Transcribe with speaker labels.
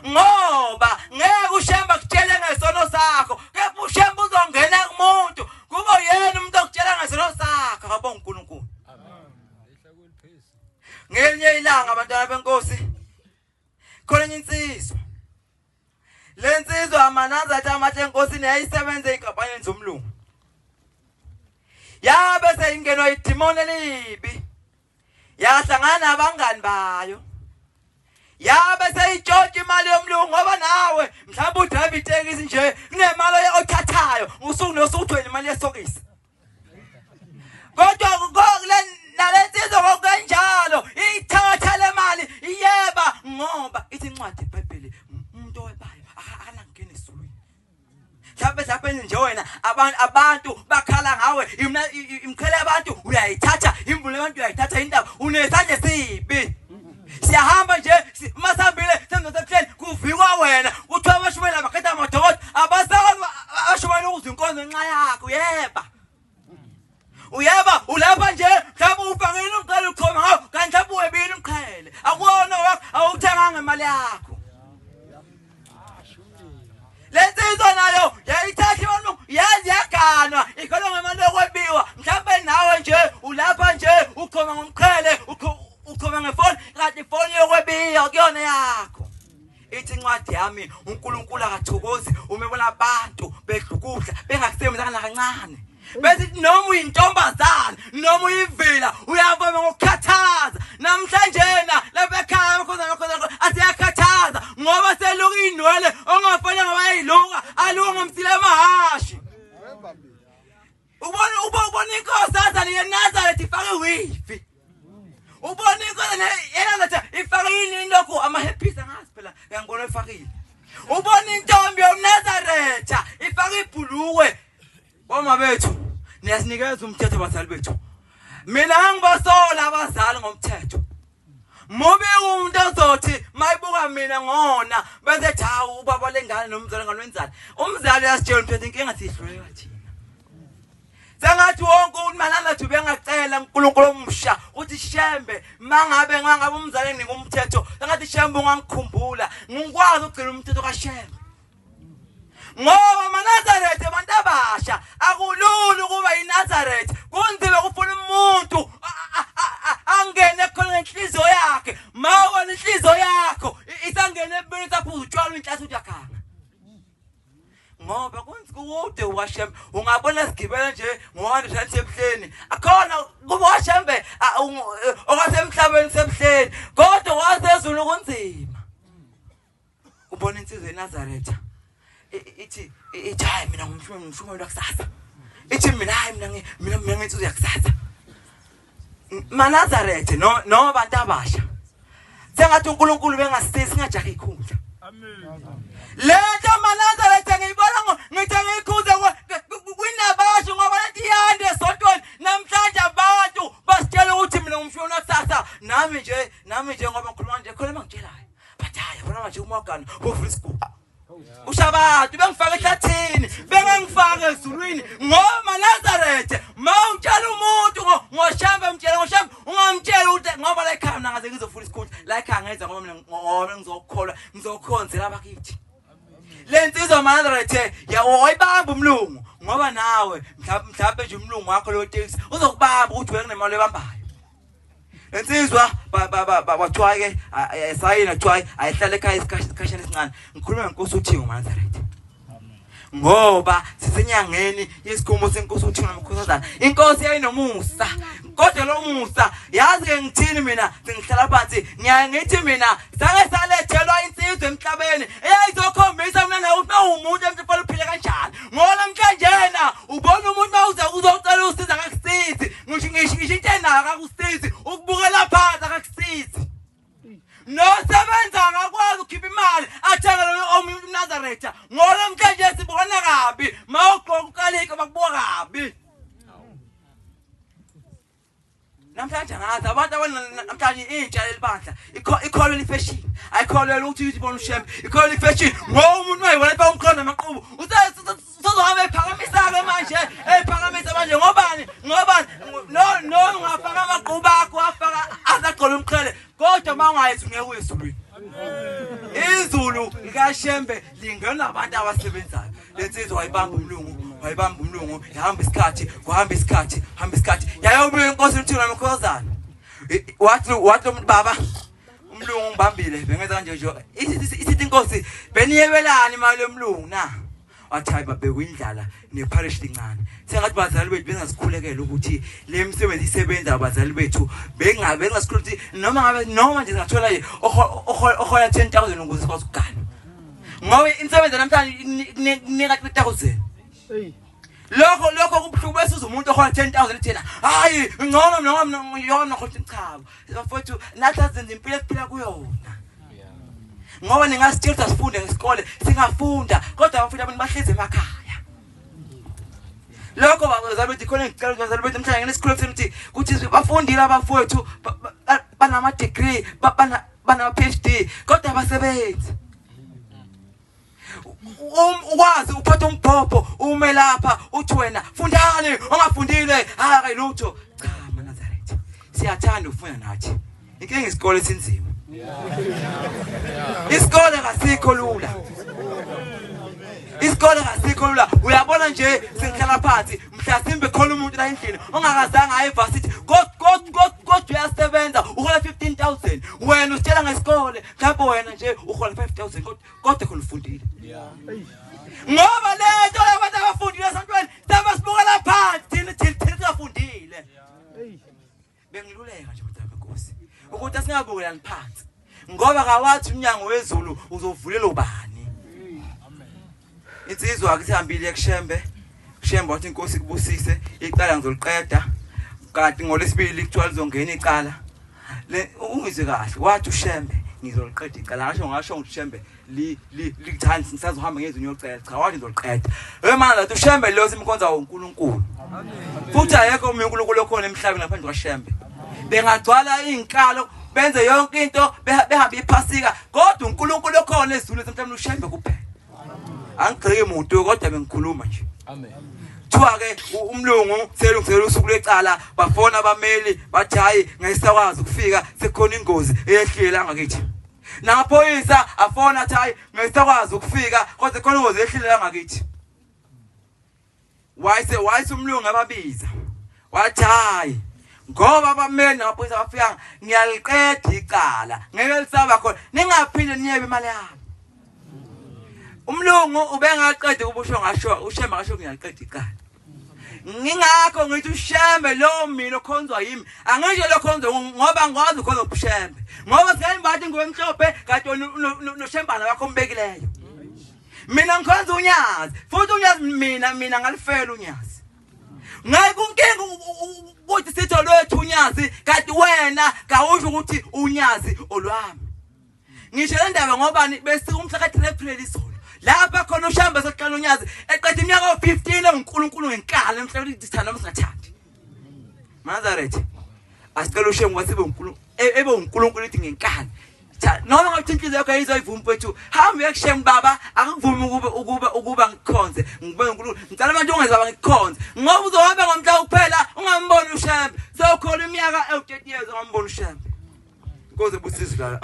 Speaker 1: Ngoba ngeke uShembe akutshele ngesono sakho, kepha uShembe uzongena kumuntu kube yena umuntu okutshela ngesono sakho. Akabonga uNkulunkulu. Ngelinye ilanga abantwana benkosi, khona enye insizwa. Le nsizwa amaNazaretha amahle enkosini yayisebenza ey'nkampanini zomlungu. Yabe seyingenwa idimoni elibi, yahlangana nabangani bayo, yabe seyitshontsha imali yomlungu. Ngoba nawe mhlawumbe udrayiva itekisi nje, kunemali othathayo usuku nosuku, uthwele imali yesokisi. Kodwa nale nsizwa ngokunjalo ithatha le mali iyeba, ngoba ithi incwadi iBhayibheli umuntu owebayo akanangena ezulwini. Mhlawumbe nje wena abantu bakhala ngawe, imqhele abantu uyayithatha, imvula yabantu uyayithatha, indaba unesandla esibi. Siyahamba nje masihambile semsebuhleni, kuvikwa wena, kuthiwa abashumayela bakhetha amadokotela, abasakazi abashumayela ukuzwa inkonzo ngenxa yakho. Uyeba, uyeba, ulapha nje mhlawumbe ufakile umqhele uchoma ngawo, kanti mhlawumbe uwebile umqhele, akuwona wakho, awuthenganga ngemali yakho. Le nsizwa nayo yayithatha imali, yazi yaganwa, ikholwa ngemali yokwebiwa. Mhlawumbe nawe nje ulapha nje uchoma ngomqhele, uchoma ngefoni, kanti ifoni yokwebiwa kuyona yakho. Ithi incwadi yami, uNkulunkulu akathokozi uma ebona abantu bedlukudla bengakusebenzanga nakancane. Bese noma uyintombazana noma uyivila, uyavama ngokukhathaza. Namhlanje na lapha ekhaya amakhoza asiyakhathaza ngoba seluka inwele ongafanele ngoba ayiluka, aluka ngomsila amahashi. Ubona inkosazana yeNazaretha ifake wifi, ubona inkosazana yeNazaretha ifake yini lokhu ama-hairpiece, angazi phela, uyangibona ifakile. Ubona intombi yomNazaretha ifake ibhulukwe. Boma bethu, niyasinikeza umthetho bazali bethu. Mina ngibasola abazali ngomthetho. Mubi umuntu ozothi mayibuka mina ngona bese ethi hawu ubaba lengane nomzali ngane wenzani. Umzali uyasitshela umthetho, inkinga siyihluleka thina. Sengathi wonke uMananathi ubengacela uNkulunkulu omusha uthi Shembe, mangabe mangabe umzali enginika umthetho, sengathi Shembe ungangikhumbula ngikwazi ukugcina umthetho kaShembe. Ngoba amaNazaretha abantu abasha akulula ukuba yiNazaretha, kunzima kufuna umuntu angene khona ngenhliziyo yakhe. Mawona inhliziyo yakho isangene ebini saphuza utshwala inhlathu uyakhanga. Ngoba kude ukaShembe ungabona sigibela nje ngo-100 ebuhleni, akhona kuba ukaShembe okwasemhlabeni sebuhleni, kodwa kwasezulu kunzima. Ubona insizwa eNazaretha ithi hayi mina ngumshumelo kusasa, ithi mina hayi mina nginsizwa yakusasa. MaNazaretha no abantu abasha, sengathi uNkulunkulu bengasisi singajahi ikhundla.
Speaker 2: Amen.
Speaker 1: Lento maNazaretha ngiyibona ngithe ngiyikhuze kwinabasho ngoba lento iyande esontweni namhlanje. Abantu basitshela ukuthi mina ngumshumelo kusasa, nami nje ngoba ngikhuluma nje khona mangitshelayo, but hayi yabona manje uMorgan uvula isiguqo usho abantu bengifaka ehlathini, bengangifaka ezulwini. Ngoba maNazaretha mawutshela umuntu ngoShembe, mtshela ngoShembe, ungamtshela ukuthi ngoba la ekhaya mina ngaze ngizofuna isikhundla la ekhaya ngenza ngoba mina ngoba ngizokukholwa ngizokhonzela abakithi. Le nsizwa maNazaretha wayibamba umlungu, ngoba nawe mhlawumbe nje umlungu wakho lo taxi uzokubamba ukuthi wena kunemali ebambayo. Insizwa bathiwa ke sayina, kuthiwa ayihlale ekhaya isikhashana esincane. Ngikhuluma ngenkosi uThingo maNazaretha, ngoba sisenyangeni yesikhumbo senkosi uThingo namakhosazana. Inkosi yayinomusa, kodwa lo musa yazi ke ngithini mina, sengihlala phansi ngiyaye ngithi mina sake salethelwa insizwa emhlabeni eyayizokhombisa mina nawe ukuthi umuntu emhlabeni uphile kanjani. Ngoba namhlanje na ubona umuntu mawuza uzocela usiza akakusizi, ngisho into enayo akakusizi, ukubukela phansi akakusizi. Nosebenza akakwazi ukukhipha imali athenge lo omunye uMnazaretha. Ngoba namhlanje sibona kabi, mawugqoka ukalika bakubuka kabi. Namhlanje angazi abantu namhlanje intsha lelibandla ikholwa ifashion, ayikholelwa ukuthi ibona uShembe, ikholwa ifashion. Ngoba umuntu mayibona epha umkhondo namaqhubu usezohamba ephakamisa-ke manje, ephakamisa manje. Ngobani? Ngobani? No ungafaka amaqhubu akho, afaka azagqola umqhele, kodwa uma ungayethi ngeke uye ezulwini. Izulu Izulu likaShembe lingena abantu abasebenzayo. Lensizwa wayibamba umlungu, wayibamba umlungu, yahamba isikhathi, kuhamba isikhathi, hamba isikhathi. Yayobuya inkosi uMthini wamakhosazana. Wathi wathi umuntu baba umlungu ngibambile bengenza kanje nje. Isithi inkosi beniyebelani imali yomlungu na? Wathi hayi babhekwe indlala neparish lincane. Sengathi bazali bethu bengasikhulekela ukuthi le misebenzi isebenza abazali bethu bengabe bengasikhulula ukuthi noma ngabe noma nje singathola nje ohola 10000 ukuze sikwazi ukugana. Ngoba imisebenzi namhlanje kunika 3000. Lokho lokho kubuhlungu bese uza umuntu ohola 10000 ethena hayi ngcono noma yona khothi cha bafowethu nathi azenze impilo esiphila kuyona. Ngoba ningasitshela ukuthi asifunde ngesikole singafunda kodwa abafunda abantu bahlezi emakhaya. Lokho bazali bethu khona ngicela ukuthi bazali bethu namhlanje ngene isikhulu ukuthi kuthi bafundile abafowethu banama degree bana PhD kodwa abasebenzi. Ukwazi uphatha umbhobho ume lapha uthi wena fundani ongafundile hayi lutho. Cha maNazaretha siyathanda ukufunda nathi. Inkinga isikole sinzima. Isikole kasikho lula. Isikole kasikho lula. Uyabona nje sengihlala phansi mhlasimbe khona umuntu la endlini ongakazange aye evarsity kodwa uyasebenza uhola 15000 wena usitshela ngesikole mhlawumbe wena nje uhola 5000 kodwa khona ufundile. Ngoba lento labantu abafundile esontweni sebasibukela phansi thina thina singafundile. Bengiluleka nje mntana wenkosi ukuthi asingabukelani phansi ngoba kawathi umnyango wezulu uzovulela ubani. Insizwa ke sihambile ekuShembe. Shembe wathi inkosi kubusise icala ngizoliqeda kanti ngolesibili kuthiwa lizongena icala. Le ungizwe kahle wathi uShembe ngizoliqeda icala ngasho ngasho ukuthi uShembe li li likuthandi ngisazohamba ngezwe ngiyocela cha wathi ngizoliqeda. Hey manje lathi uShembe lo simkhonza uNkulunkulu. Futhi ayekho omunye uNkulunkulu okhona emhlabeni ngaphandle kwaShembe. Bengagcwala izinkalo benze yonke into behambe iphasika kodwa uNkulunkulu okhona ezulwini emhlabeni uShembe kuphela. Angigxeki muntu kodwa bengikhuluma nje.
Speaker 2: Amen.
Speaker 1: Kuthiwa ke umlungu selungisela usuku lwecala bafona abameli bathi hayi ngeke ukufika sekukhona ingozi eyehlile la ngakithi. Namaphoyisa afona athi hayi ngeke ukufika kodwa khona ingozi eyehlile la ngakithi. Wayise umlungu ababiza wathi hayi ngoba abameli namaphoyisa bafika ngiyaliqeda icala ngeke lisaba khona ningaphinde niyebe imali yami. Umlungu ubengaqeda ubusho ngasho uShembe ngasho ngiyaliqeda icala. Ngingakho ngithi uShembe lo mina okhonzwa yimi angisho lo khonzwa ngoba ngikwazi ukhonza uShembe ngoba singayibathi ingubo emhlophe kade noShembana wakho ombekileyo. Mina ngikhonza uNyazi futhi uNyazi mina ngalifela uNyazi. Ngayi kunkinga ukuthi sithi olwethu uNyazi kanti wena kawusho ukuthi uNyazi olwami. Ngisho le ndaba ngoba bese umhla ka3 April izolo lapha khona uShembe seqala uNyazi eqeda iminyaka u15 uNkulunkulu ngenkala emhlabeni sithanda noma singathandi. Nazareth asicela uShembe wasibe uNkulunkulu ebe uNkulunkulu ithi ngenkani. Noma ngathi inhliziyo yakho ayizoyivuma mfethu hamba uye kuShembe baba akuvumi ukuba ngikhonze ngibe uNkulunkulu ngicela abantu ungenza baba ngikhonze ngoba uzohamba ngomhla kuphela ungamboni uShembe sewukhona iminyaka ewu30 years ungamboni uShembe. Inkosi ebusise la.